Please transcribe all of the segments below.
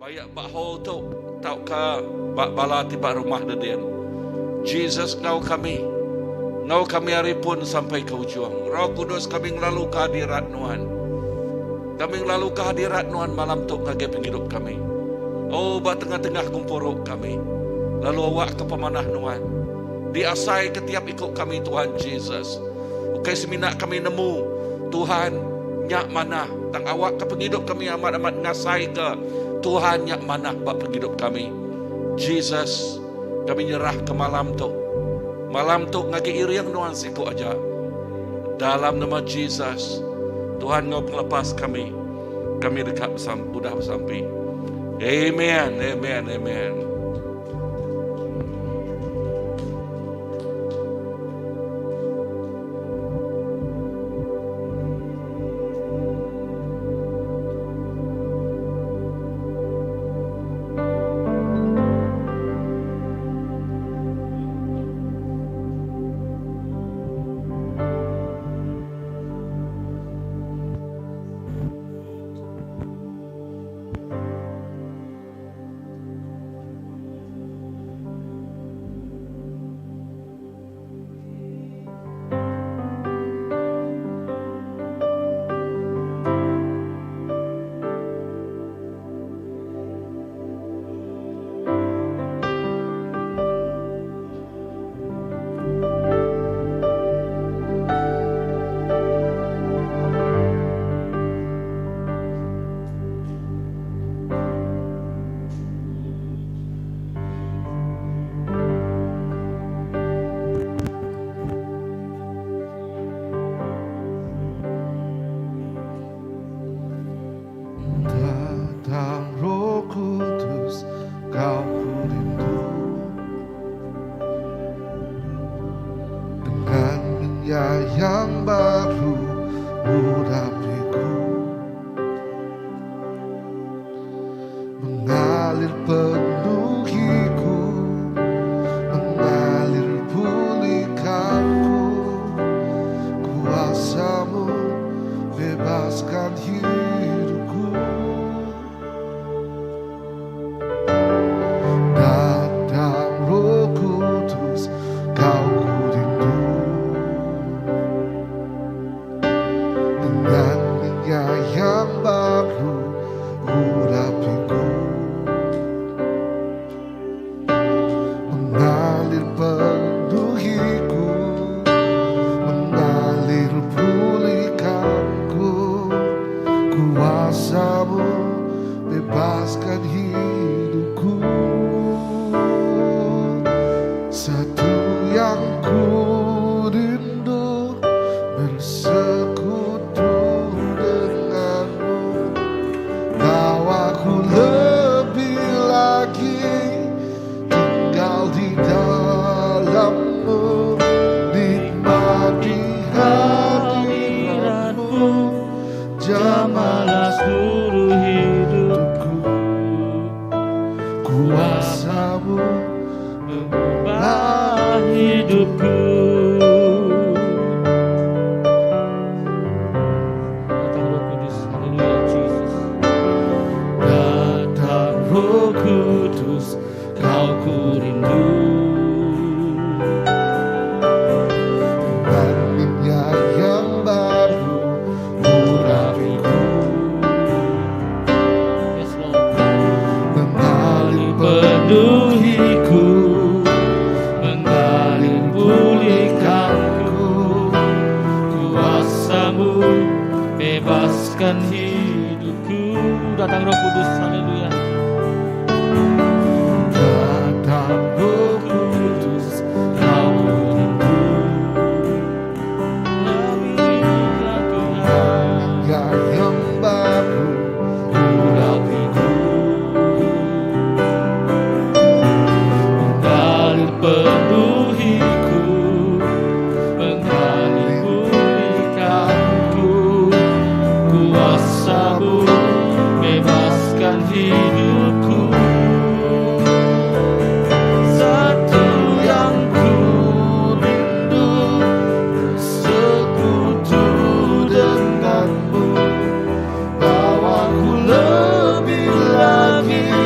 Bayak ba hall tu tauka ba bala ti ba rumah dedin. Jesus enggau kami. Enggau kami ari pun sampai ke ujung. Roh Kudus kami ngelalu ke hadirat Nuan. Kami ngelalu ke hadirat Nuan malam tu ngagai pengidup kami. Oh ba tengah-tengah gempuru kami. Lalu awak ke pemanah Nuan diasai ke tiap iku kami Tuhan Jesus. Ukai semina kami nemu Tuhan nya manah tang awakka pengidup kami amat-amat ngasaika Tuhan nya manah ba pengidup kami. Jesus, kami nyerahka malam tu. Malam tu ngagai iring nuan siku aja. Dalam nama Jesus, Tuhan enggau pengelepas kami, kami deka besam, udah besampi. Amen, amen, amen. Datang Roh Kudus, kau ku rindu Dengan minyak yang baru urapiku Mengalir penuhiku Mengalir pulihkanku Kuasamu bebaskan hidupku Datang Roh Kudus kau ku rindu Dengan minyak yang baru urapiku Mengalir penuhiku Mengalir pulihkanku Kuasamu bebaskan hidupku Satu yang ku rindu Bersekutu denganmu Kau aku lebih lagi Tinggal di dalammu Nikmati hadiratmu Jamalah seluruh hidupku Kuasamu mengubah hidupku. Datang Roh Kudus, haleluya Jesus. Datang Roh Kudus, kau ku rindu. Dengan minyak yang baru Urapiku Yes Lord. Mengalir Penuhiku, mengalir pulihkanku, kuasamu bebaskan hidupku. Datang Roh Kudus, haleluya. Datang Roh Kudus, kau ku rindu. Urapilah Tuhan, Minyak yang baru urapiku. Mengalir penuhiku, mengalir pulihkanku, kuasamu bebaskan hidupku. Satu yang ku rindu, Bersekutu denganmu Bawa ku lebih lagi.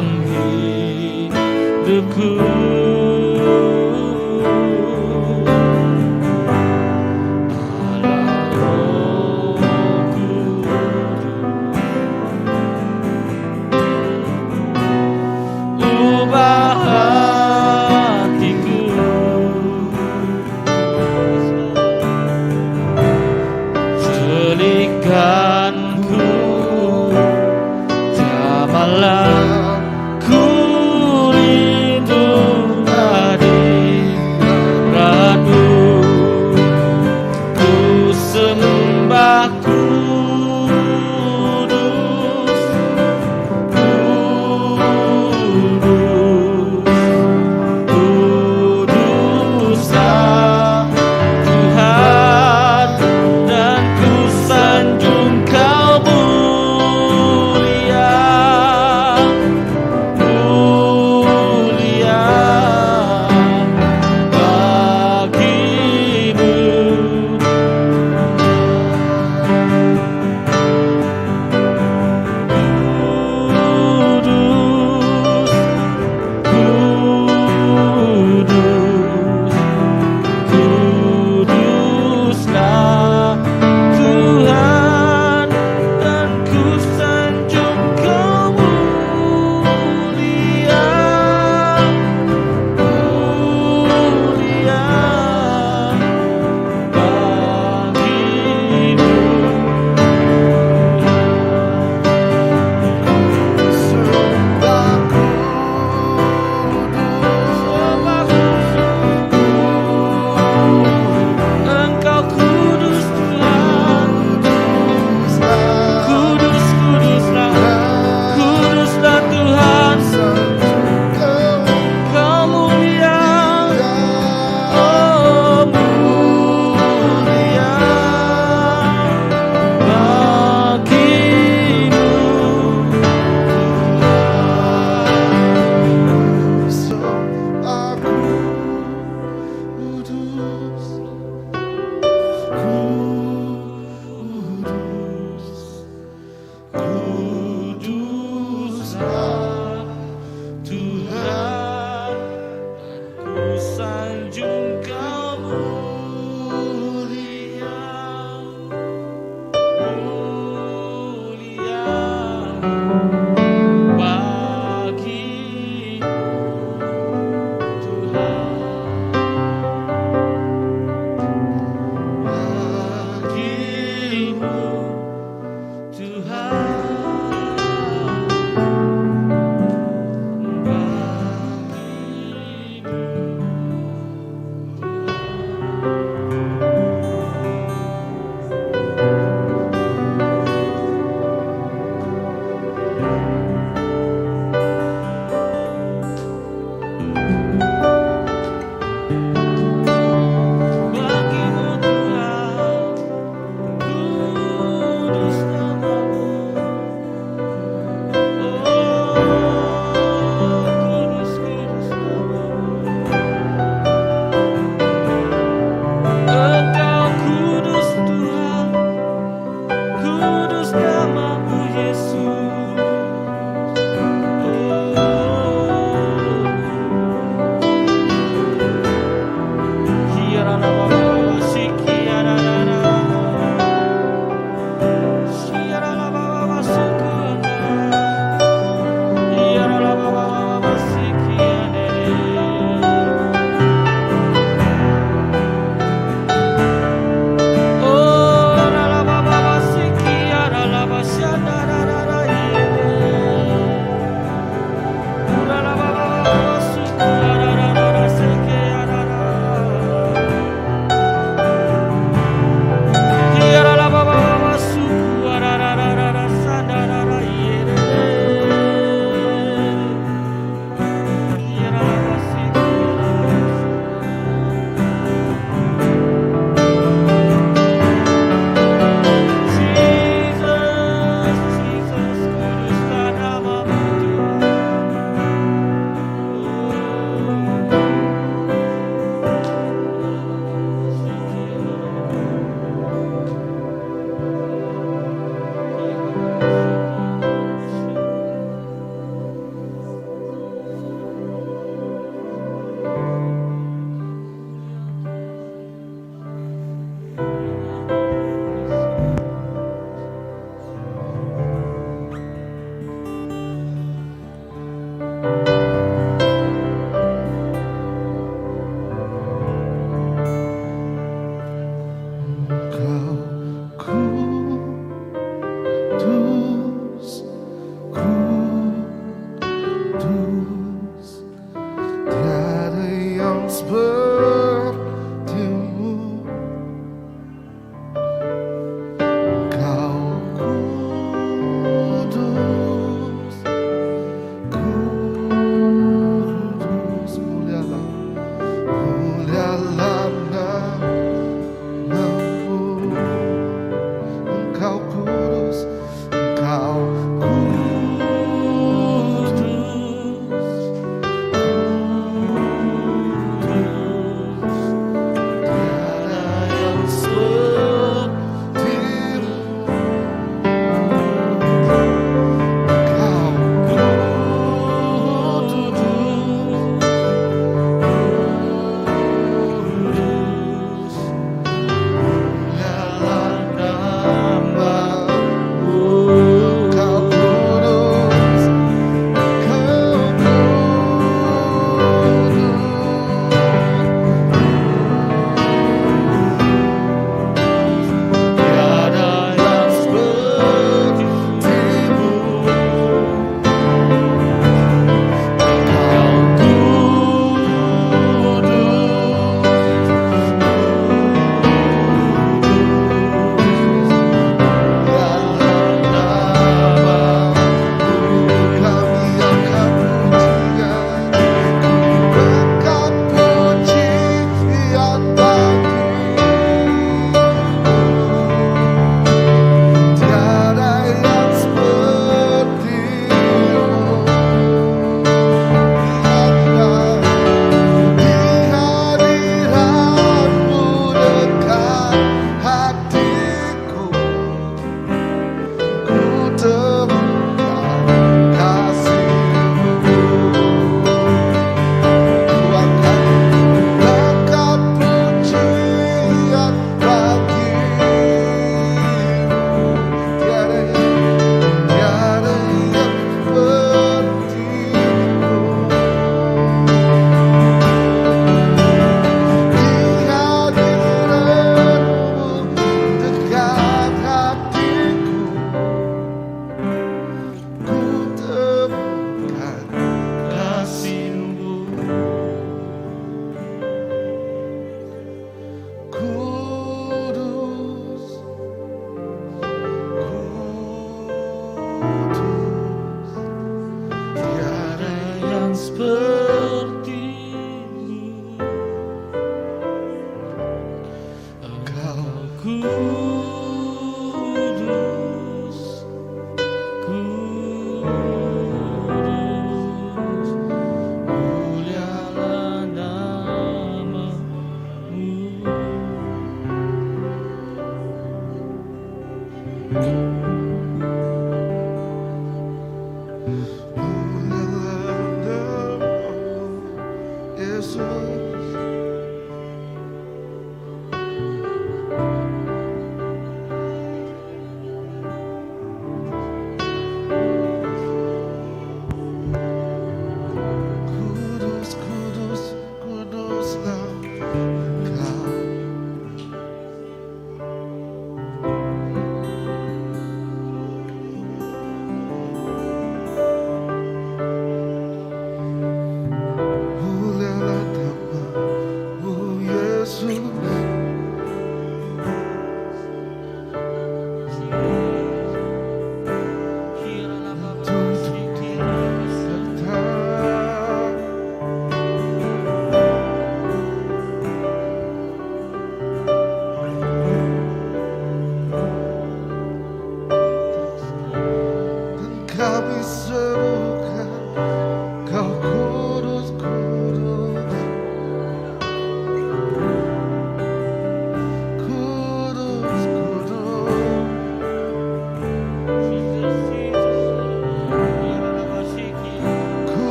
Dalam hidupku. Allah Roh Kudus, ubah hatiku. Celikkan ku, jamalah ku rindu. kudus, tiada yang sepertimu. Engkau kudus, kudus, mulialah, mulialah namamu. Engkau kudus, Engkau kudus, kudus, tiada yang sepertimu. Engkau kudus, kudus, mulialah namamu. Engkau kudus, Engkau kudus, tiada yang sepertimu. Engkau kudus, kudus, mulialah namamu. Kami angkat pujian, ku angkat pujian bagimu. Tiada yang sepertimu. Tiada di hadiratmu dekat hatiku, ku temukan kasihmu. Ku akan angkat pujian bagimu. Tiada yang, tiada yang sepertimu. Di hadiratmu dekat hatiku, ku temukan kasihmu. Kudus, kudus, tiada yang sepertimu. Engkau Kudus, kudus, mulialah namamu. Mulialah namamu.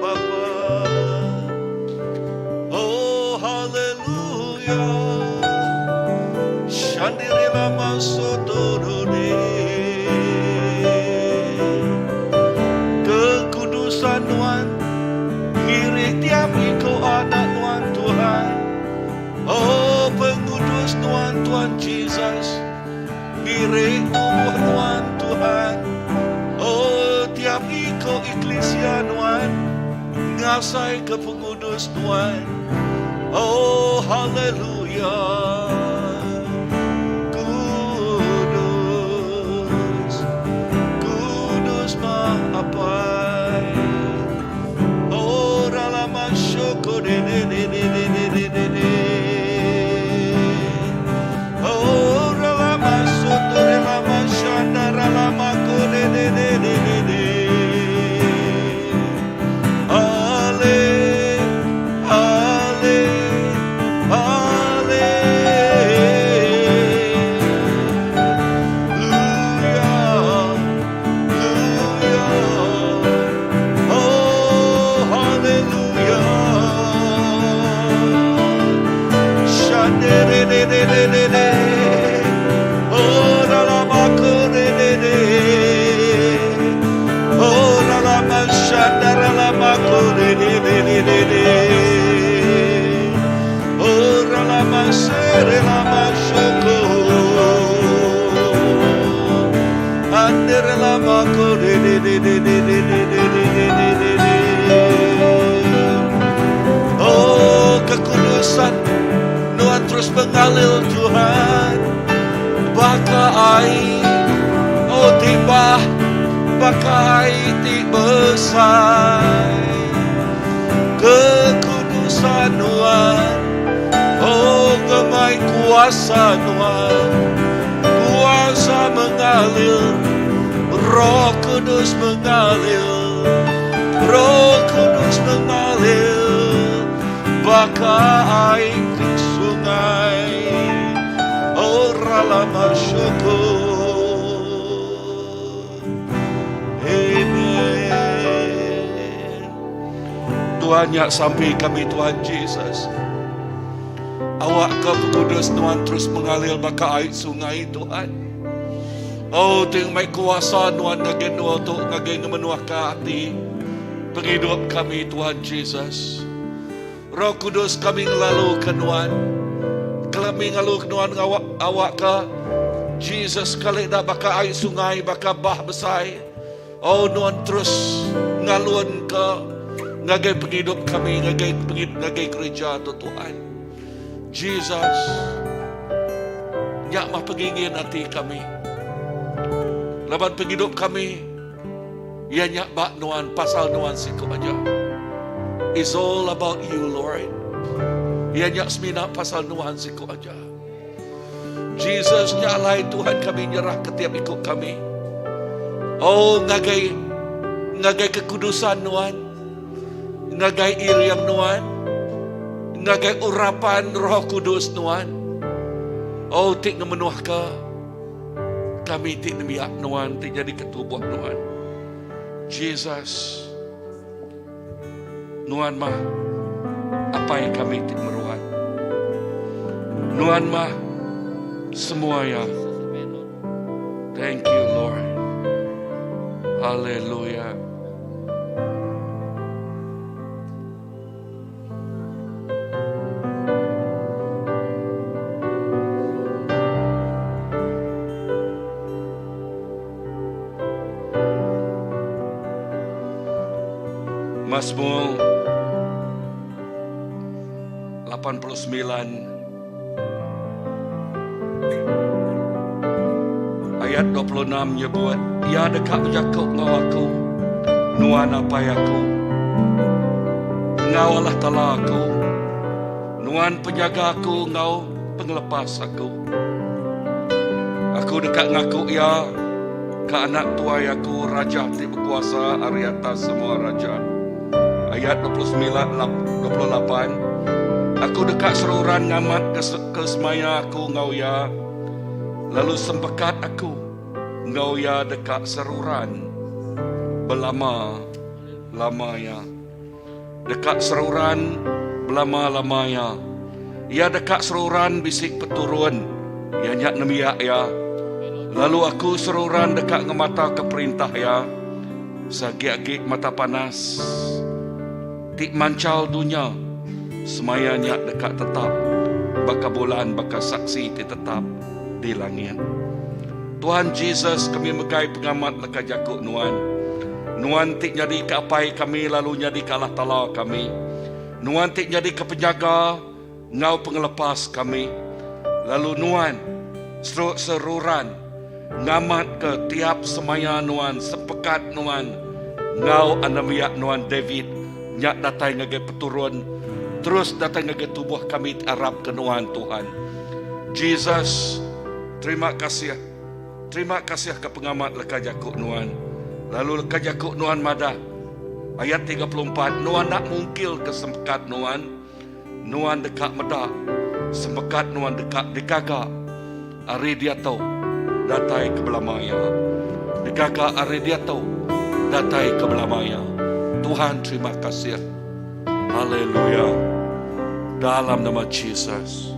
Bapa. Oh haleluya. Shandiri lama soto dode. Kekudusan nuan ngiring tiap iko anak nuan Tuhan. Oh pengudus nuan Tuhan Jesus. Ngiring tubuh nuan Tuhan. Oh tiap iko iklesia nuan ngasai ke pengudus nuan. Oh haleluya. Kudus, kudus mah apai. Oh ralama syukur de de de de de de de de de. Oh ralama soto ralama shanda ralama ko de de de de de de. Ale, ale, ale. Hallelujah, hallelujah. Oh, hallelujah. Shandere-de-de-de-de-de. Oh, la la ma ko de de de. Oh, la la ma shandara la ma ko de de de de de de. Oh, la la ma sere la ma shoko. Andere la ma ko de de de de de de de de de de de de. Oh, kekudusan Nuan terus mengalir Tuhan. Baka air, oh tiba, baka air ti besar. Kekudusan Nuan, oh gemai kuasa Nuan, kuasa mengalir, Roh Kudus mengalir, Roh Kudus mengalir, baka air di sungai. Oh ralama syukur. Amen. Tuhan nya sampai kami Tuhan Jesus. Awak ke pengudus Tuhan terus mengalir baka air sungai Tuhan. Oh, ting mai kuasa Tuhan ngagai nuan tu ngagai ngemenuah hati penghidup kami Tuhan Jesus. Roh Kudus kami ngelalu ke Tuhan. Kami ngalu ke Tuhan awak awak ke Jesus kali dah baka air sungai baka bah besar. Oh Tuhan terus ngaluan ke ngagai penghidup kami ngagai penghidup ngagai gereja tu Tuhan. Jesus nyak mah pengingin hati kami. Laban penghidup kami ia nyak bak nuan pasal nuan siku aja. It's all about you, Lord. Ia nyak semina pasal nuan siku aja. Jesus nyalai Tuhan kami nyerah ke tiap ikut kami. Oh ngagai ngagai kekudusan nuan, ngagai iriang nuan, ngagai urapan Roh Kudus nuan. Oh tik ngemenuh ke kami tik nemiak nuan tik jadi ketubuh nuan. Jesus nuan mah apa yang kami tik meruan. Nuan mah semua ya. Thank you Lord. Hallelujah. Mazmur 89 ayat 26 nyebut ia dekat berjakuk ngau aku nuan apa aku ngau Allah Ta'ala aku nuan penjaga aku ngau pengelepas aku. Aku dekat ngaku ia ke anak tuai aku raja ti berkuasa ari atas semua raja. Ayat 29 28 Aku dekat seruran ngamat ke, ke semaya aku ngau ya lalu sempekat aku ngau ya dekat seruran belama lama ya. deka seruran belama-lama iya. Iya deka seruran bisi peturun, iya nya nembiak iya. Lalu aku seruran deka ngemataka perintah iya seagi-agi mata panas ti manchal dunya, semaya nya deka tetap baka bulan baka saksi ti tetap di langit. Tuhan Jesus, kami megai pengamat leka jaku Nuan. Nuan ti nyadika Apai kami lalu nyadika Allah Taala kami. Nuan ti nyadika Penyaga enggau Pengelepas kami, lalu Nuan seruran ngamatka tiap semaya Nuan, sempekat Nuan enggau anembiak Nuan David nya datai ngagai peturun terus datai ngagai tubuh kami ti arapka Nuan, Tuhan. Jesus, terima kasih. Terima kasih ke pengamat leka jaku Nuan. Lalu leka jaku Nuan madah, ayat 34, Nuan enda mungkilka sempekat Nuan, Nuan deka meda sempekat Nuan deka digaga ari diatu datai ke belama iya. Digaga ari diatu datai ke belama iya. Tuhan terima kasih. Haleluya. Dalam nama Jesus.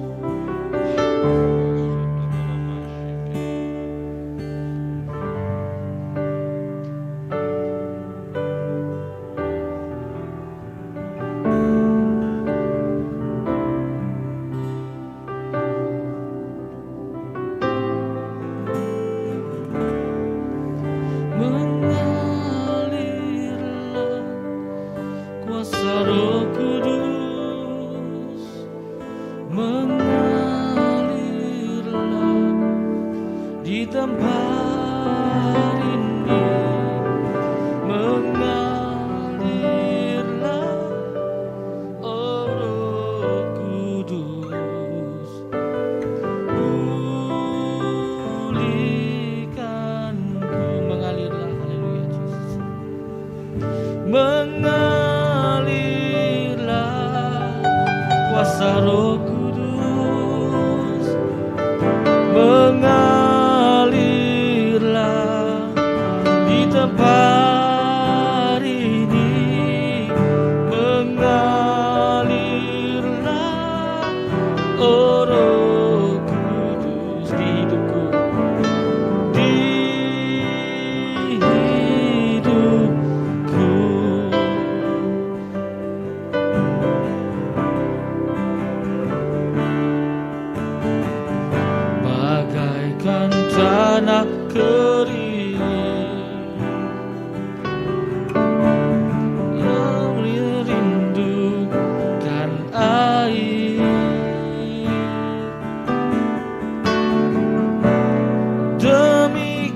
Mengalirlah kuasa Roh Kudus, mengalirlah di tempat ini, mengalirlah oh Roh Kudus, pulihkanku, mengalirlah, haleluya Jesus. Mengalirlah kuasa Roh Kudus, mengalirlah di tempat ini, mengalirlah oh Roh Kudus di hidupku, di hidupku. Bagaikan tanah kering yang merindukan air,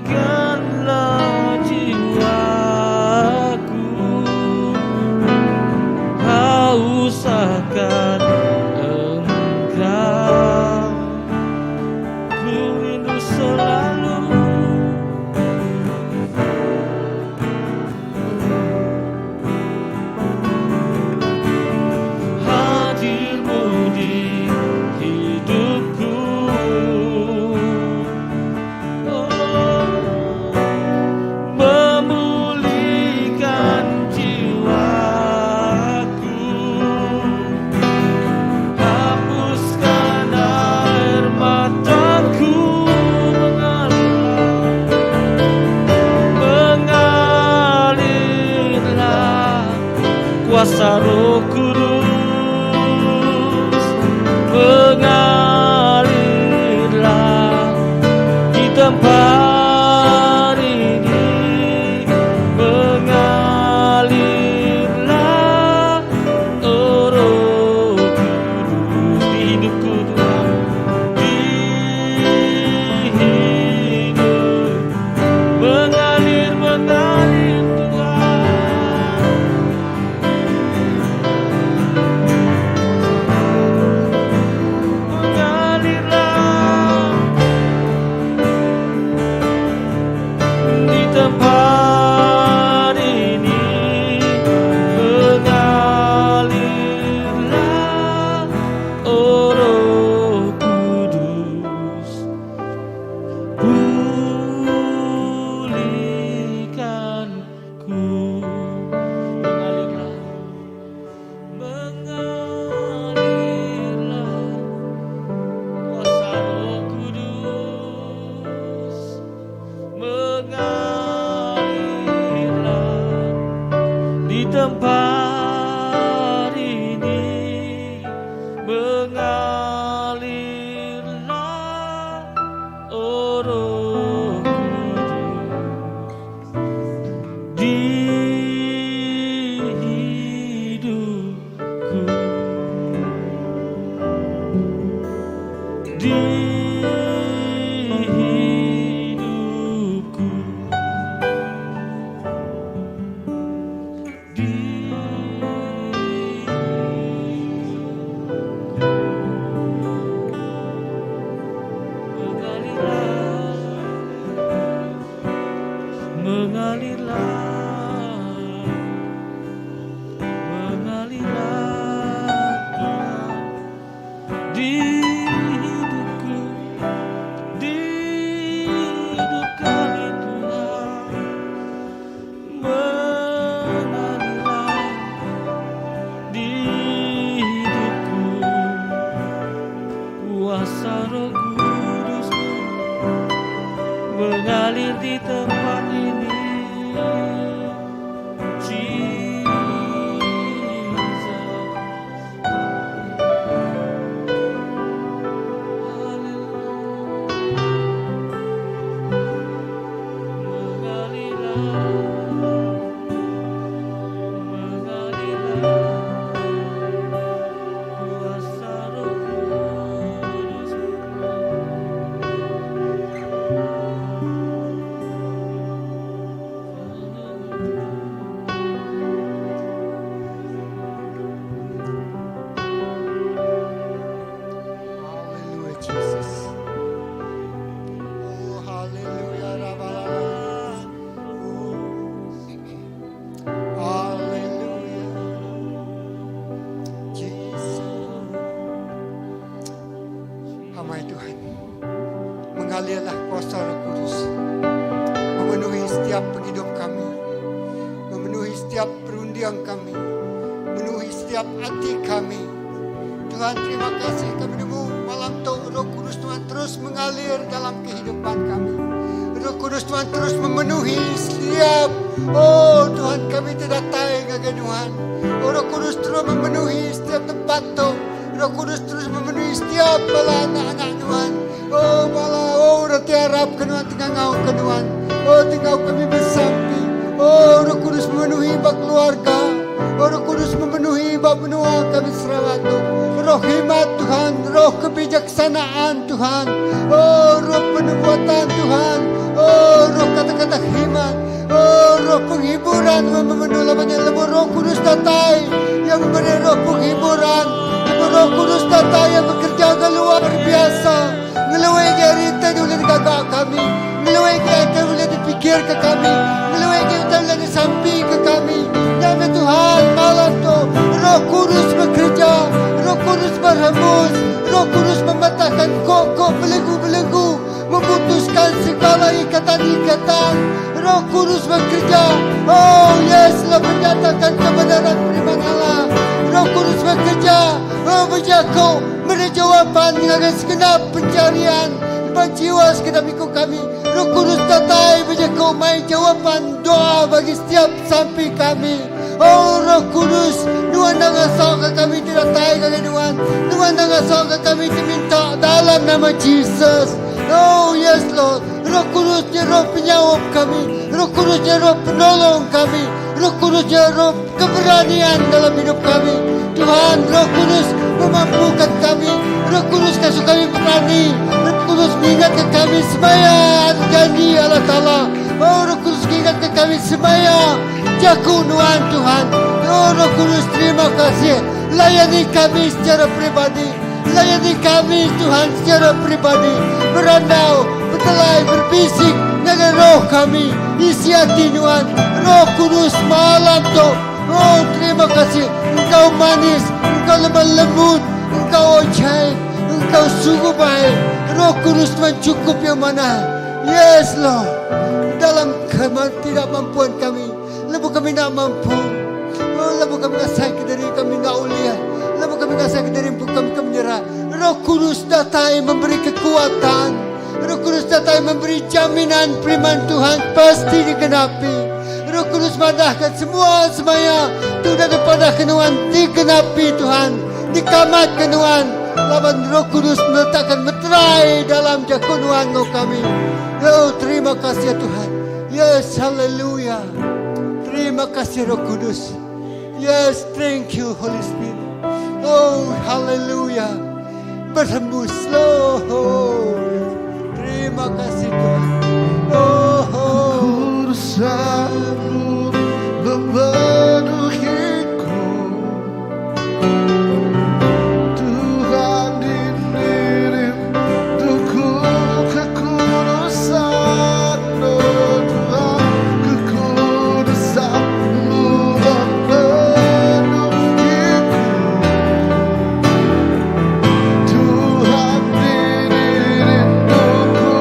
demikianlah jiwaku haus akan Engkau, ku rindu selalu. Hadirmu di hidupku, oh, memulihkan jiwaku, hapuskan air mataku, mengalirlah, mengalirlah kuasa Roh Kudus, mengalirlah di tempat ini, mengalirlah oh Roh Kudus di hidupku Tuhan, di hidup, mengalir, mengalir Tuhan. Tuhan. Mengalirlah kuasa Roh Kudus. Memenuhi setiap penghidup kami. Memenuhi setiap perundian kami. Memenuhi setiap hati kami. Tuhan terima kasih kami nemu malam tu Roh Kudus Tuhan terus mengalir dalam kehidupan kami. Roh Kudus Tuhan terus memenuhi setiap Oh Tuhan kami ti datai ngagai Nuan. Oh Roh Kudus terus memenuhi setiap tempat tu. Roh Kudus terus memenuhi setiap bala anak-anak Nuan. Oh bala oh orang ti arap ke Nuan ti ngangau ke Nuan. Oh ti enggau kami besampi. Oh Roh Kudus memenuhi ba keluarga. Oh Roh Kudus memenuhi ba menua kami Sarawak tu. Roh khidmat Tuhan, roh kebijaksanaan Tuhan. Oh roh penubuatan Tuhan. Oh roh kata-kata khidmat. Oh roh penghiburan Tuhan memenuhi laban nya lebuh Roh Kudus datai yang memberi roh penghiburan. Lebuh Roh Kudus datai yang bekerja enggau luar biasa ngeluai agi ari utai ti ulih digaga kami, ngeluai agi ari utai ulih dipikirka kami, ngeluai agi utai ulih disampika kami. Nya meh Tuhan malam tu Roh Kudus bekerja, Roh Kudus berhembus, Roh Kudus mematahkan kok-kok belenggu-belenggu Memutuskan segala ikatan-ikatan Roh Kudus bekerja Oh yes lah menyatakan kebenaran firman Allah Roh Kudus bekerja Oh bejaku Beri jawapan ngagai segenap pencarian Depan jiwa segenap iku kami Roh Kudus datai bejaku mai jawapan doa bagi setiap sampi kami Oh Roh Kudus Nuan enda ngasauka kami ti datai ngagai Nuan. Nuan enda ngasauka kami ti minta dalam nama Jesus. Oh yes Lord. Roh Kudus nya roh penyaup kami. Roh Kudus nya roh penolong kami. Roh Kudus nya roh keberanian dalam hidup kami. Tuhan Roh Kudus memampukan kami. Roh Kudus ngasuh kami berani. Roh Kudus mengingatkan kami semaya janji Allah Taala. Oh Roh Kudus mengingatkan kami semaya Jaku nuan Tuhan. Oh Roh Kudus terima kasih. Layani kami secara peribadi. Layani kami Tuhan secara peribadi. Berandau, betelai, berbisik ngagai roh kami. Isi ati nuan Roh Kudus malam tu. Oh terima kasih. Engkau manis, engkau lemah lembut, engkau ajaib, engkau sungguh baik. Roh Kudus Tuhan cukup yang mana. Yes Lord. Dalam ketidakmampuan kami, lebuh kami enda mampu, oh, lebuh kami ngasai ke diri kami enda ulih, lebuh kami ngasai ke diri empu kami ke menyerah, Roh Kudus datai memberi kekuatan. Roh Kudus datai memberi jaminan firman Tuhan pasti digenapi. Roh Kudus madahka semua semaya ti udah dipadahka nuan digenapi Tuhan, dikamatka nuan laban Roh Kudus meletakka meterai dalam jaku nuan enggau kami. Oh, terima kasih Tuhan. Yes, hallelujah. Terima kasih Roh Kudus. Yes, thank you Holy Spirit. Oh, hallelujah. Berhembus. Oh, terima kasih Tuhan. Oh, oh. Kudusanmu memenuhiku Tuhan ini rinduku kekudusan Oh Tuhan kekudusanmu memenuhiku Tuhan ini rinduku.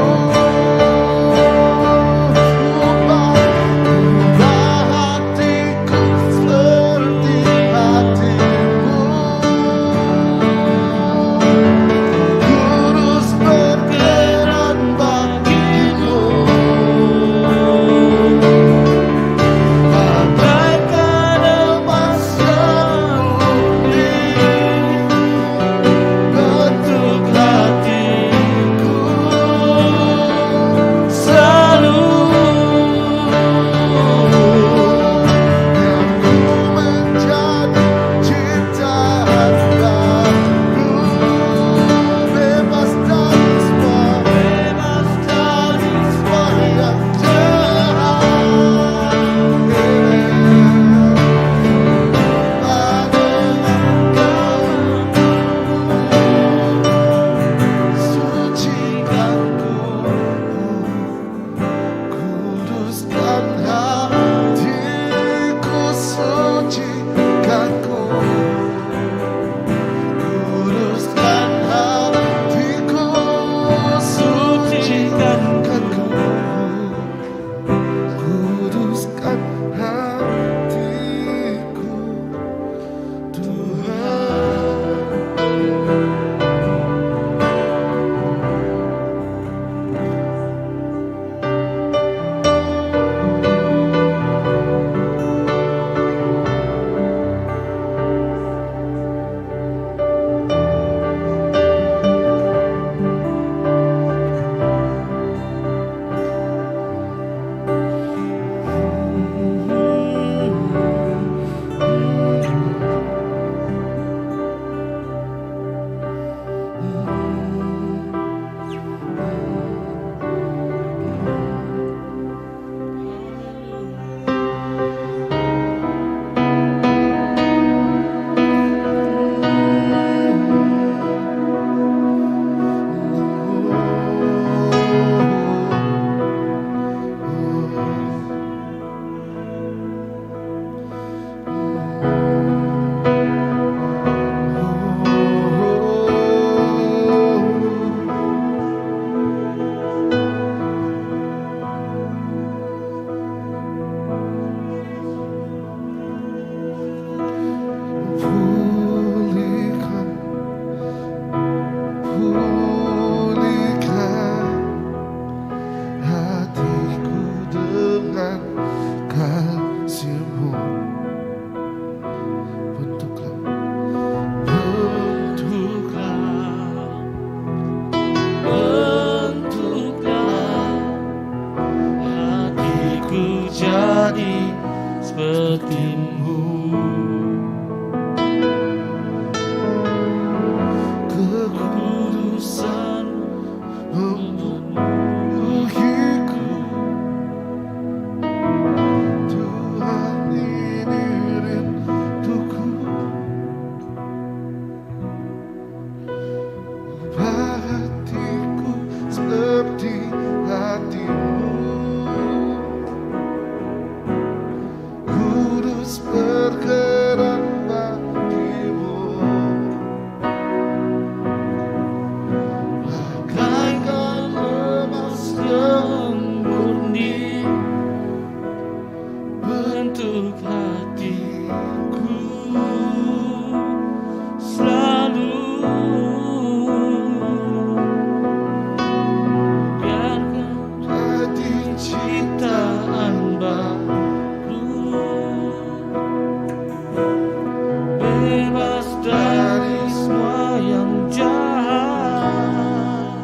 Bebas dari semua yang jahat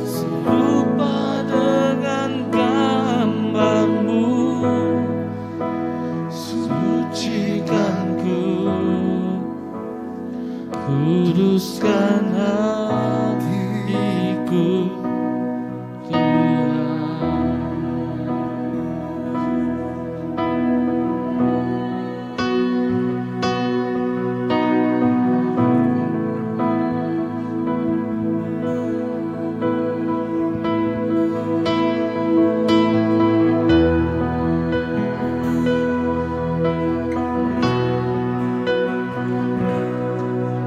Serupa dengan gambarmu Sucikan ku Kuduskan hatiku Tuhan.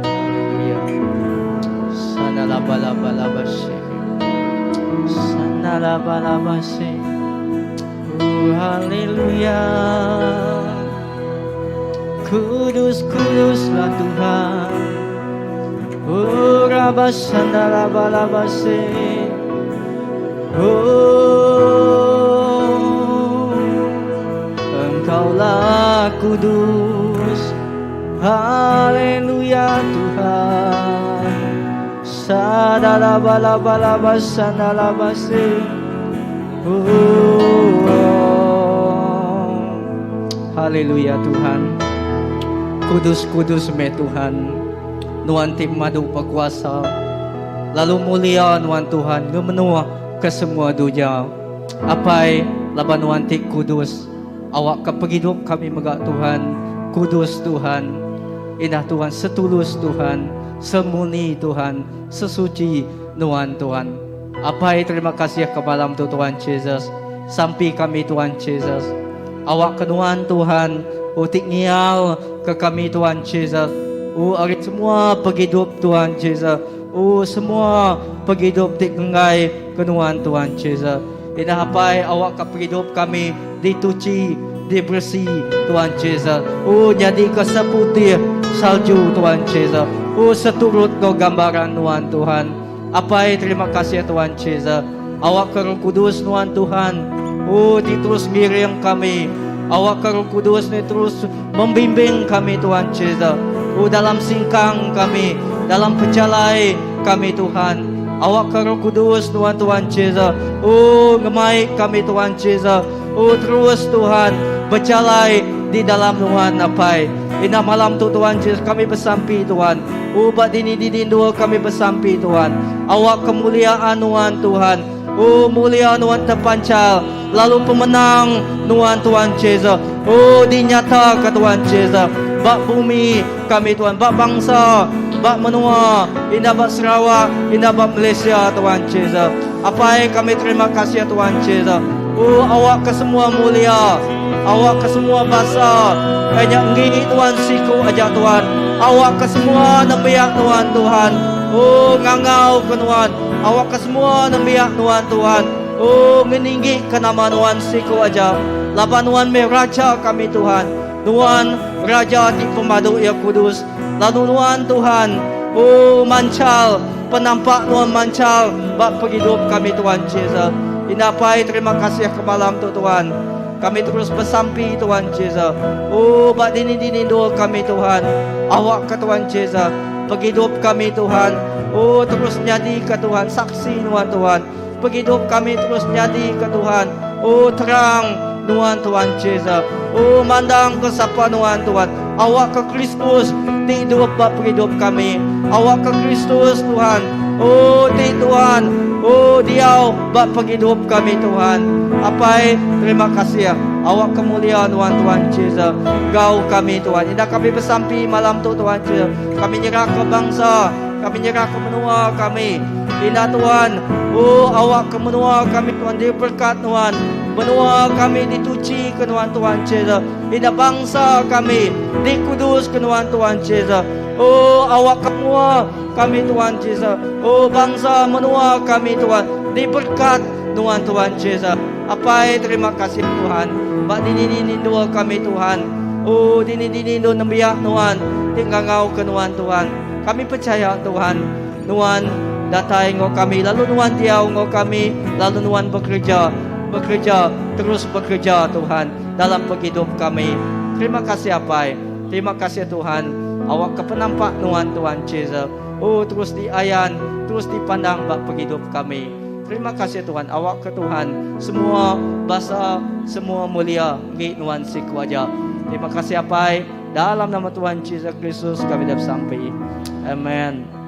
Haleluya. Sanalabalabalabashi. Sanalabalabasi. Oh, haleluya. Kudus, kuduslah Tuhan. Oh, rabasanalabalabasi. Oh, Engkaulah kudus. Haleluya Tuhan. Sadalabalabalabasandalabasi. Oh, Haleluya Tuhan. Kudus kudus meh Tuhan. Nuan ti madu pekuasa. Lalu mulia nuan Tuhan ngemenuh ke semua dunya. Apai laban nuan ti kudus. Awak ke pengidup kami mega Tuhan. Kudus Tuhan. Indah Tuhan setulus Tuhan. Semuni Tuhan. Sesuci nuan Tuhan. Apai terima kasih ke malam tu Tuhan Jesus. Sampi kami Tuhan Jesus. Awak ke nuan Tuhan. O ti ngial ke kami Tuhan Jesus. O ari semua pengidup Tuhan Jesus. O semua pengidup ti enggai ke nuan Tuhan Jesus. Indah apai awak ke pengidup kami dituchi diberesi Tuhan Jesus. O nyadi ke seputih salju Tuhan Jesus. O seturut enggau gambaran nuan Tuhan. Apai terima kasih Tuhan Jesus. Awak ke Roh Kudus nuan Tuhan. O ti terus ngiring kami. Awak ke Roh Kudus ni terus membimbing kami Tuhan Jesus. O dalam singkang kami, dalam pejalai kami Tuhan. Awak ke Roh Kudus nuan Tuhan Jesus. O ngemai kami Tuhan Jesus. O terus Tuhan bejalai di dalam nuan apai. Ina malam tu Tuhan Jesus kami besampi Tuhan. O ba dini dini dua kami besampi Tuhan. Awak kemuliaan nuan Tuhan. O mulia nuan terpancar. Lalu pemenang nuan Tuhan Jesus. O dinyata ke Tuhan Jesus. Bak bumi kami Tuhan, bak bangsa, bak menua, indah bak Sarawak, indah bak Malaysia Tuhan Jesus. Apai kami terima kasih Tuhan Jesus. O awak ke semua mulia, awak ke semua basa, hanya enggi Tuhan siku aja Tuhan. Awak ke semua nembiak Tuhan Tuhan. O ngangau ke Tuhan, awak ke semua nembiak Tuhan Tuhan. O ngeninggi ke nama Tuhan siku aja. Laban Tuhan meh raja kami Tuhan. Tuhan raja ti pemadu ya kudus. Lalu Tuhan Tuhan, o mancal penampak Tuhan mancal bak penghidup kami Tuhan Jesus. Inapai terima kasih ke malam tu Tuhan. Kami terus bersampi Tuhan Jesus. Oh bak dini-dini doa kami Tuhan. Awak ke Tuhan Jesus. Penghidup kami Tuhan. Oh terus nyadi ke Tuhan. Saksi Tuhan Tuhan. Penghidup kami terus nyadi ke Tuhan. Oh terang Tuhan Tuhan Jesus. Oh mandang ke sapa Tuhan Tuhan. Awak ke Kristus ti hidup bak penghidup kami. Awak ke Kristus Tuhan. Oh ti Tuhan. Oh diau bak penghidup kami Tuhan. Apai terima kasih ya. Awak kemuliaan Tuhan Tuhan Jesus. Gau kami Tuhan. Indah kami bersampi malam tu Tuhan Jesus. Kami nyerah ke bangsa. Kami nyerah ke menua kami. Indah Tuhan. Oh awak ke menua kami Tuhan. Diberkat Tuhan. Menua kami dituci ke Tuhan Tuhan Jesus. Indah bangsa kami dikudus ke Tuhan Tuhan Jesus. Oh awak ke menua kami Tuhan Jesus. Oh bangsa menua kami Tuhan diberkat Tuhan Tuhan Jesus. Apai terima kasih Tuhan. Bak dini dini dua kami Tuhan. Oh dini dini dua nembiak Tuhan. Tinggal ke Tuhan Tuhan. Kami percaya Tuhan. Tuhan datai ngau kami lalu Tuhan diau ngau kami lalu Tuhan bekerja bekerja terus bekerja Tuhan dalam penghidup kami. Terima kasih Apai. Terima kasih Tuhan. Awakka penampak Nuan Tuhan Jesus. Oh terus diayan, terus dipandang ba pengidup kami. Terima kasih Tuhan. Awakka Tuhan semua basa, semua mulia enggi Nuan siku aja. Terima kasih Apai. Dalam nama Tuhan Jesus Kristus kami dah besampi. Amen.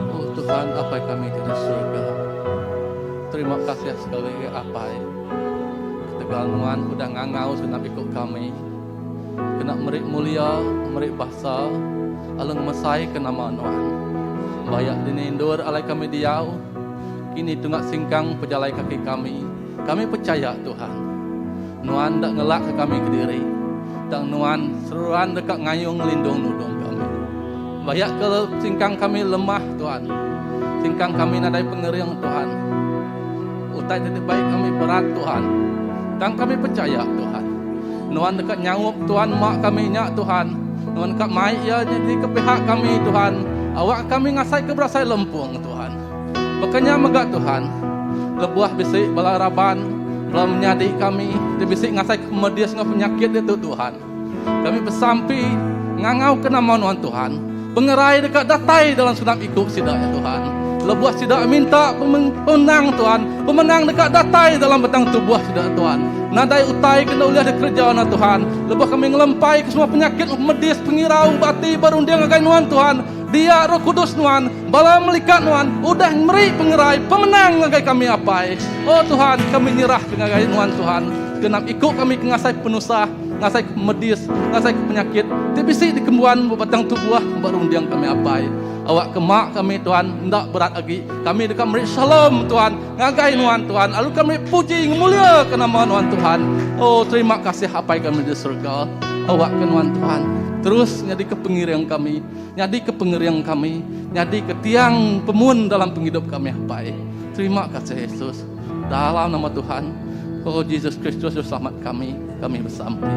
Oh Tuhan Apai kami ti di surga. Terima kasih sekali agi Apai ketegal nuan udah ngangau senap iku kami kena meri mulia meri basa lalu ngemesai ke nama nuan. Baya dini endur alai kami diau kini tunga singkang pejalai kaki kami. Kami pechaya Tuhan nuan enda ngelak ke kami kediri tang nuan seruran deka ngayung ngelindung nudung kami. Baya ke singkang kami lemah Tuhan. Singkang kami nadai pengering Tuhan. Utai ti dibai kami berat Tuhan. Tang kami pechaya Tuhan. Nuan deka nyaup Tuhan ma kami nya Tuhan. Nuan deka mai iya nyadi ke pihak kami Tuhan. Awak kami ngasai ke berasai lempung Tuhan. Baka nya mega Tuhan. Lebuh bisi bala raban, bala menyadi kami ti bisi ngasai ke pemedis enggau penyakit ditu Tuhan. Kami besampi ngangau ke nama Nuan Tuhan. Pengerai deka datai dalam senap iku sida ya Tuhan. Lebuh sida minta pemenang Tuhan, pemenang deka datai dalam batang tubuh sida Tuhan. Nadai utai ke enda ulih dikereja na Tuhan. Lebuh kami ngelempai ke semua penyakit, pemedis, pengirau ba ati ba runding ngagai Nuan Tuhan, dia Roh Kudus Nuan, bala melikat Nuan udah meri pengerai pemenang ngagai kami Apai. O Tuhan, kami nyerah ke ngagai Nuan Tuhan. Genap iku kami ke ngasai penusah, ngasai ke pemedis, ngasai ke penyakit ti bisi dikembuan ba batang tubuh ba runding kami Apai. Awak ke ma kami Tuhan enda berat agi. Kami deka meri shalom Tuhan ngagai Nuan Tuhan lalu kami meri puji ngemulia ke nama Nuan Tuhan. Oh terima kasih Apai kami di surga. Awak ke Nuan Tuhan terus nyadi ke pengiring kami, nyadi ke pengering kami, nyadi ke tiang pemun dalam pengidup kami Apai. Terima kasih Yesus. Dalam nama Tuhan, oh Jesus Kristus Juruselamat kami, kami besampi.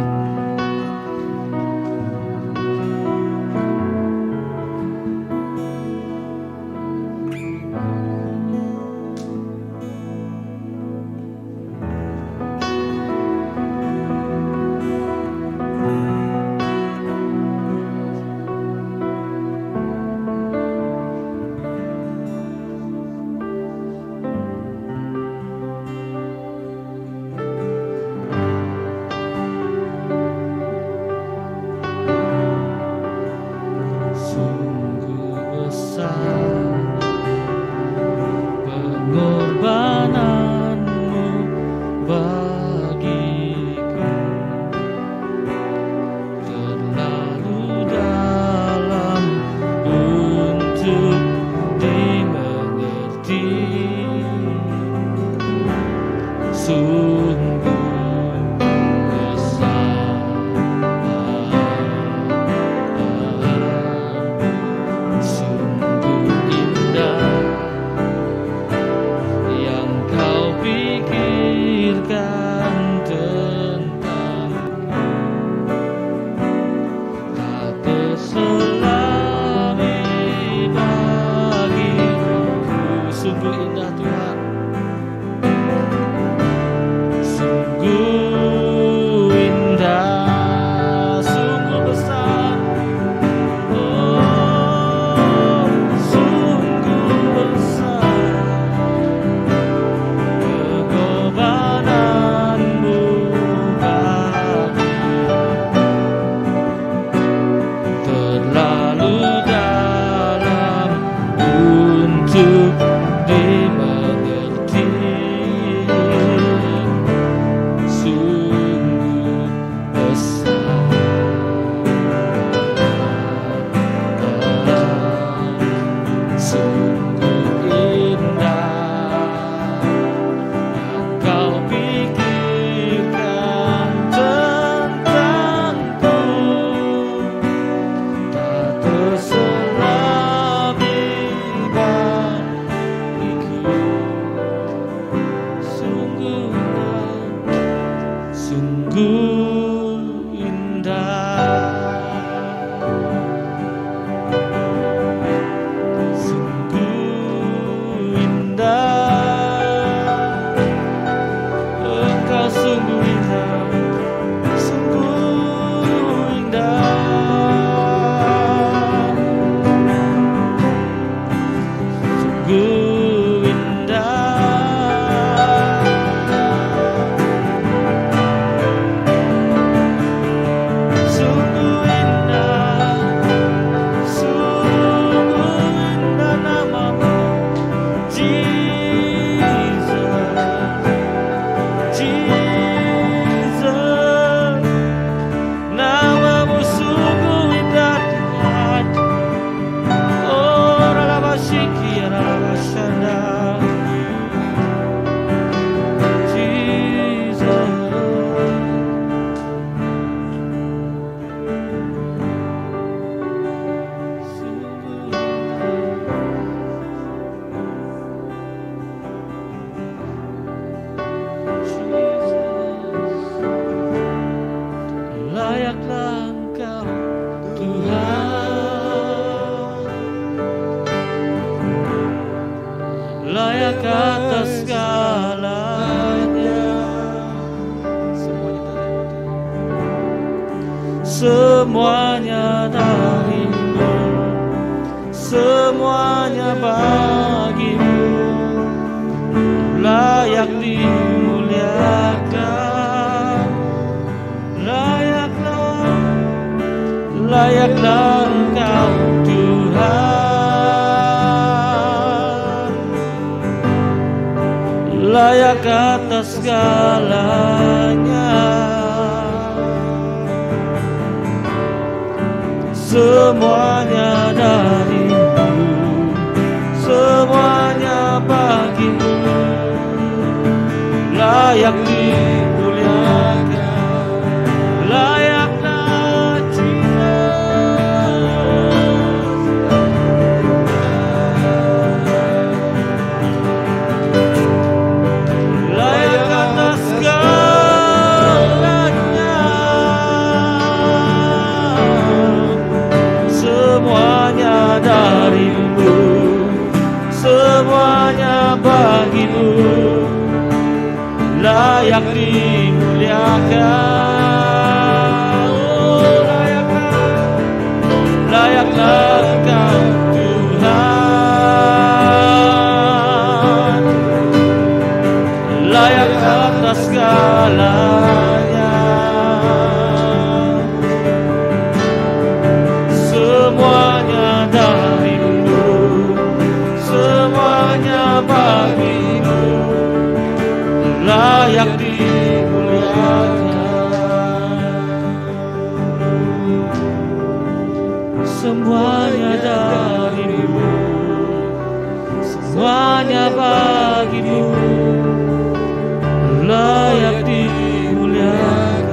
Terselami bagiku. Sungguh indah Tuhan. Sungguh indah, sungguh besar. Oh, sungguh besar pengorbananmu bagiku. Terlalu dalam untuk dimengerti. Sungguh besar. Sungguh indah yang kau pikirkan tentangku. Tak terselami bagiku. Sungguh indah, sungguh indah. Sungguh indah. Engkau sungguh indah, sungguh indah. Sungguh indah. Sungguh indah, sungguh indah namamu, Jesus, Jesus. Namamu sungguh indah Tuhan. Oh, ralabashiki, ralabashanda. Jesus. Sungguh Jesus. Layaklah Engkau Tuhan, layak atas segalanya. Semuanya darimu Tuhan. Semuanya darimu, semuanya bagimu, layak dimuliakan. Layaklah, layaklah Engkau Tuhan, layak atas segalanya. Semuanya darimu, semuanya bagimu, layak dimuliakan. Layaklah Jesus. Layak atas segalanya. Semuanya darimu, semuanya bagimu, layak dimuliakan. Oh, layaklah, layaklah Engkau Tuhan, layak atas segalanya. Semuanya darimu, semuanya bagimu, layak dimuliakan. Semuanya darimu, semuanya bagimu, layak dimuliakan.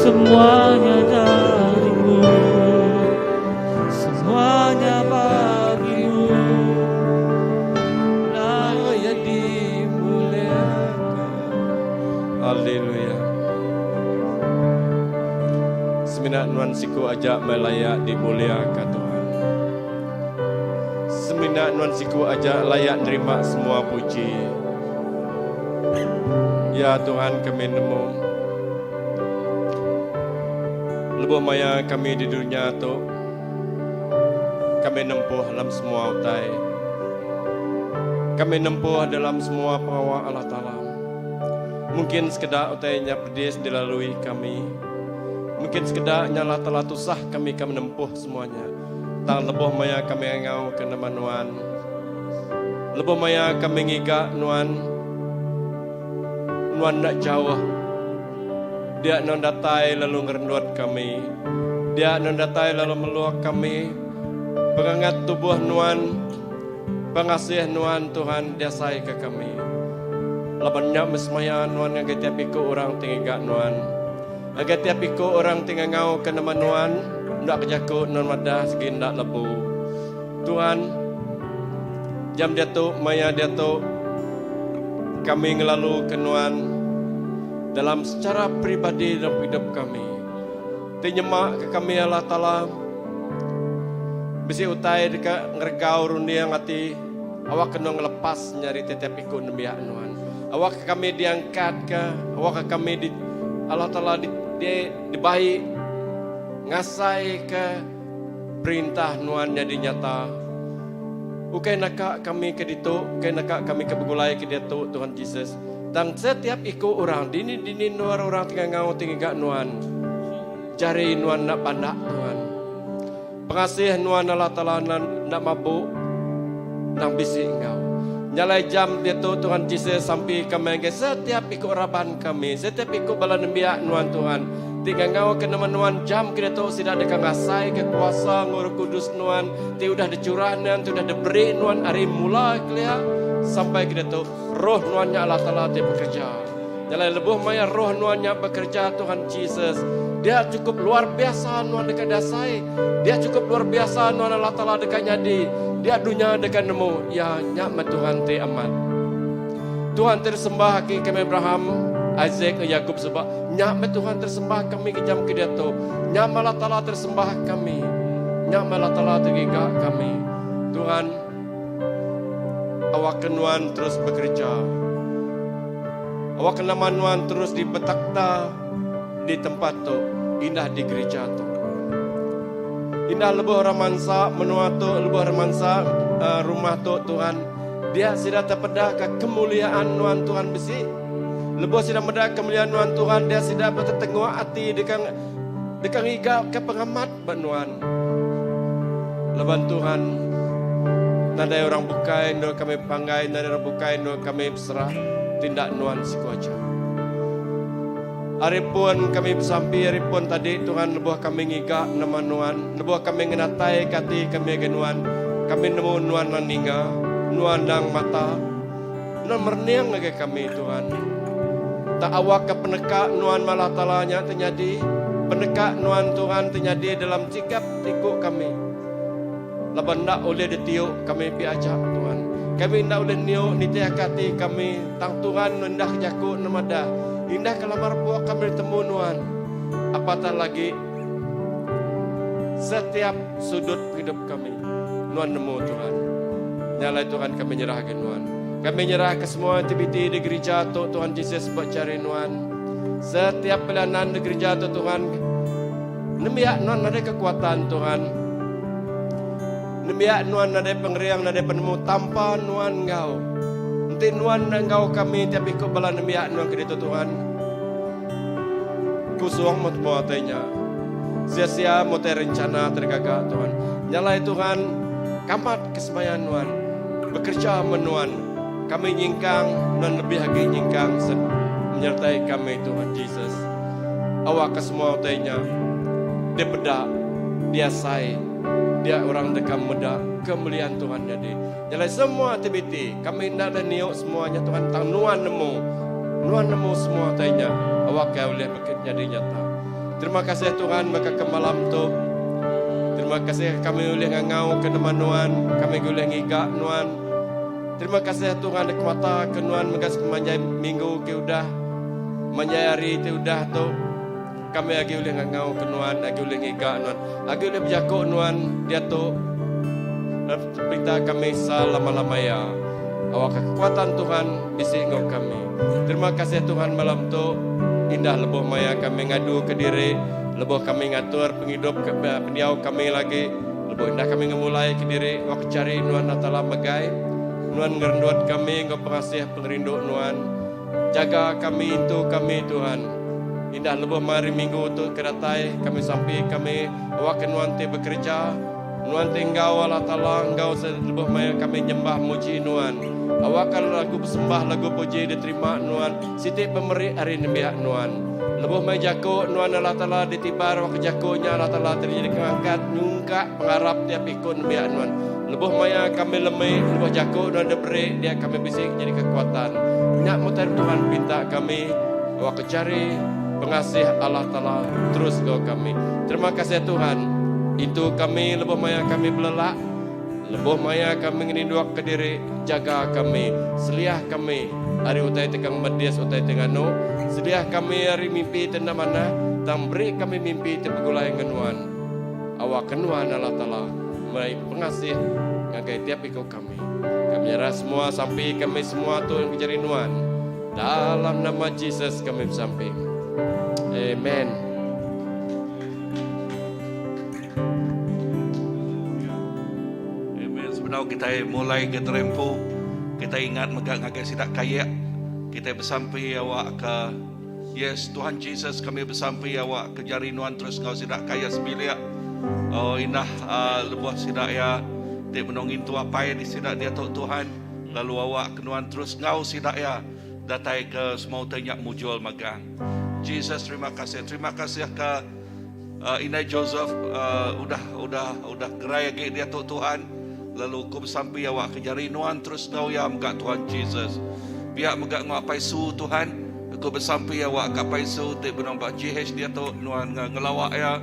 Semuanya darimu, semuanya bagimu, layak dimuliakan. Haleluya. Semina nuan siku aja meh layak dimuliaka Tuhan. Semina nuan siku aja layak nerima semua puji. Ya Tuhan kami nemu lebuh maya kami di dunya tu kami nempuh dalam semua utai. Kami nempuh dalam semua pengawa Allah Taala. Mungkin sekeda utai nya pedis dilalui kami. Mungkin sekeda nya lah telah tusah kami ka menempuh semua nya. Tang lebuh maya kami ngangau ke nama Nuan, lebuh maya kami ngiga Nuan, Nuan enda jauh. Dia Nuan datai lalu ngerendut kami. Dia Nuan datai lalu meluk kami. Pengangat tubuh Nuan. Pengasih Nuan, Tuhan, diasaika kami. Laban nya meh semaya Nuan ngagai tiap iku orang ti ngiga Nuan. Ngagai tiap iku orang ti ngangauka nama Nuan, enda ke jaku Nuan madah sigi enda lebu. Tuhan, jam diatu, maya diatu, kami ngelaluka Nuan dalam secara peribadi dalam pengidup kami. Ti nyema ke kami Allah Taala bisi utai deka ngeregau runding ati awak ke nuan ngelepas nya ari tiap-tiap iku nembiak nuan. Awak ke kami diangkatka, awak ke kami di Allah Taala di, di, dibai ngasaika perintah nuan nyadi nyata. Ukai naka kami ke ditu, ukai naka kami ke begulai ke diatu Tuhan Jesus. Tang setiap iku orang dini-dini endur orang ti ngangau ti ngiga nuan. Jari nuan enda pandak Tuhan. Pengasih nuan Allah Taala enda mabuk nang bisi enggau. Nyalai jam diatu Tuhan Jesus sampi kami ngagai setiap iku raban kami, setiap iku bala nembiak nuan Tuhan ti ngangau ke nama nuan jam ke diatu sida deka ngasai ke kuasa enggau Roh Kudus nuan ti udah dicurah nuan ti udah diberi nuan ari mula kelia sampai ke diatu. Roh nuan nya Allah Taala ti bekereja. Nya alai lebuh maya roh nuan nya bekereja Tuhan Jesus, dia chukup luar biasa nuan deka dasai, dia chukup luar biasa nuan Allah Taala deka nyadi, dia dunya deka nemu iya nya meh Tuhan ti amat. Tuhan ti disembah aki kami Abraham, Isaac enggau Yakub suba, nya meh Tuhan ti disembah kami ke jam ke diatu. Nya meh Allah Taala ti disembah kami. Nya meh Allah Taala ti giga kami. Tuhan, Awakka Nuan terus bekereja. Awakka nama Nuan terus dibetakta di tempat tu, indah di gerija tu. Indah lebuh orang mansa menua tu, lebuh orang mansa uh, rumah tu Tuhan, dia sida tepedaka kemuliaan Nuan Tuhan bisi. Lebuh sida meda kemuliaan Nuan Tuhan, dia sida betetenguk ati deka deka ngiga ke pengamat ba Nuan. Laban Tuhan, nadai orang bukai endur kami bepanggai, nadai orang bukai endur kami beserah, tindak Nuan siku aja. Ari pun kami besampi ari pun tadi Tuhan lebuh kami ngiga nama Nuan, lebuh kami ngenataika ati kami ngagai Nuan, kami nemu Nuan nang ninga, Nuan nang mata, Nuan merening ngagai kami Tuhan. Tak awakka peneka Nuan malah Taala nya ti nyadi, peneka Nuan Tuhan ti nyadi dalam sikap iku kami. Laban enda ulih ditiu kami pi aja Tuhan. Kami enda ulih niu nitihka ati kami tang Tuhan indah ke jaku ne madah, indah ke lamar puak kami ditemu Nuan. Apatah lagi setiap sudut pengidup kami Nuan nemu Tuhan. Nya alai Tuhan kami nyerah agi Nuan. Kami nyerah ke semua aktiviti di gerija tu Tuhan Jesus ba jari Nuan. Setiap pelayanan di gerija tu Tuhan nembiak Nuan nadai kekuatan Tuhan. Nembiak Nuan nadai pengering nadai penemu tanpa Nuan enggau. Enti Nuan enda enggau kami tiap iku bala nembiak Nuan ke ditu Tuhan. Kusung meh temua utai nya. Sia-sia meh utai rencana ti digaga Tuhan. Nya alai Tuhan, kamat ke semaya Nuan, bekereja meh Nuan. Kami nyingkang, Nuan lebih agi nyingkang menyertai kami Tuhan Jesus. Awakka semua utai nya dipeda, diasai, dia orang deka meda kemuliaan Tuhan nyadi. Nya alai semua aktiviti kami enda deh niu semua nya Tuhan tang nuan nemu. Nuan nemu semua utai nya awakka ulih nyadi nyata. Terima kasih Tuhan mega ke malam tu. Terima kasih kami ulih ngangau ke nama nuan, kami ulih ngiga nuan. Terima kasih Tuhan dikemata ke nuan mega sepemanjai minggu ke udah, manjai hari ti udah tu. Kami agi ulih ngangau ke Nuan, agi ulih ngiga Nuan, agi ulih bejaku Nuan diatu pinta kami selama-lama iya. Awakka kekuatan Tuhan bisi enggau kami. Terima kasih Tuhan malam tu indah lebuh maya kami ngadu ke diri, lebuh kami ngatur pengidup pendiau kami lagi, lebuh indah kami ngemulai ke diri wak chari Nuan Allah Taala megai. Nuan ngerendut kami enggau pengasih pengerindu Nuan. Jaga kami intu kami Tuhan. Indah lebuh mari minggu tu ke datai kami sampi kami awakka nuan ti bekereja nuan ti enggau Allah Taala enggau lebuh maya kami nyembah muji nuan. Awakka lagu besembah lagu puji diterima nuan siti pemeri ari nembiak nuan. Lebuh maya jaku nuan Allah Taala ditibar awakka jaku nya Allah Taala ti nyadi pengangkat nyungkak pengarap tiap iku nembiak nuan. Lebuh maya kami lemi, lebuh jaku nuan diberi, dia kami bisi nyadi kekuatan. Nya mutai Tuhan pinta kami, awakka jari pengasih Allah Taala terus enggau kami. Terima kasih Tuhan, intu kami lebuh maya kami belelak, lebuh maya kami ngenindukka diri, jaga kami, seliah kami ari utai ti ka ngemedis, utai ti nganu, seliah kami ari mimpi ti enda manah, tang beri kami mimpi ti begulai enggau nuan. Awakka nuan Allah Taala meri pengasih ngagai tiap iku kami. Kami nyerah semua sampi kami semua tu ke jari nuan. Dalam nama Jesus kami besampi. Amen. Amen. Sebedau kita mulai ke terempu, kita ingat mega ngagai sidak kayak kita besampi awak ke Yes, Tuhan Jesus kami besampi awak ke jari nuan terus enggau sida kaya sebilik. Oh indah uh, lebuh sida ya ti menung ngintu apai di sida diatu Tuhan lalu awak ke nuan terus enggau sida ya datai ke semua utai nya mujur magang. Jesus terima kasih. Terima kasih ke uh, Indai Joseph uh, udah udah udah gerai agi diatu Tuhan. Lalu ku besampi awak ke jari nuan terus enggau iya mega Tuhan Jesus. Pia mega enggau Apai Su Tuhan, aku besampi awak ke Apai Su ti benung ba GH diatu nuan ngelawa iya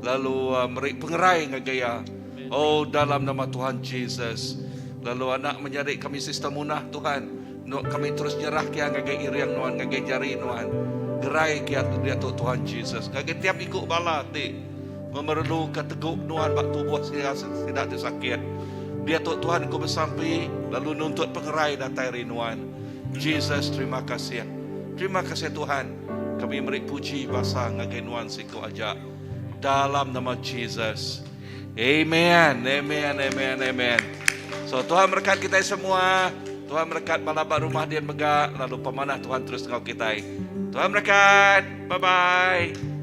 lalu uh, meri pengerai ngagai iya. Oh dalam nama Tuhan Jesus. Lalu anak menyadi kami Sister Munah Tuhan, nu kami terus nyerah kia ngagai iring nuan ngagai jari nuan. Gerai kia diatu Tuhan Jesus. Ngagai tiap iku bala ti Memerluka tegu nuan ba tubuh sida sida ti sakit. Diatu Tuhan ku besampi lalu nuntut pengerai datai ari nuan. Jesus terima kasih. Terima kasih Tuhan. Kami meri puji basa ngagai nuan siku aja. Dalam nama Jesus. Amen. Amen. Amen. Amen. So Tuhan berkat kita semua. Tuhan berkat bala ba rumah dian mega lalu pemanah Tuhan terus enggau kita. Tuhan berkat. Bye bye.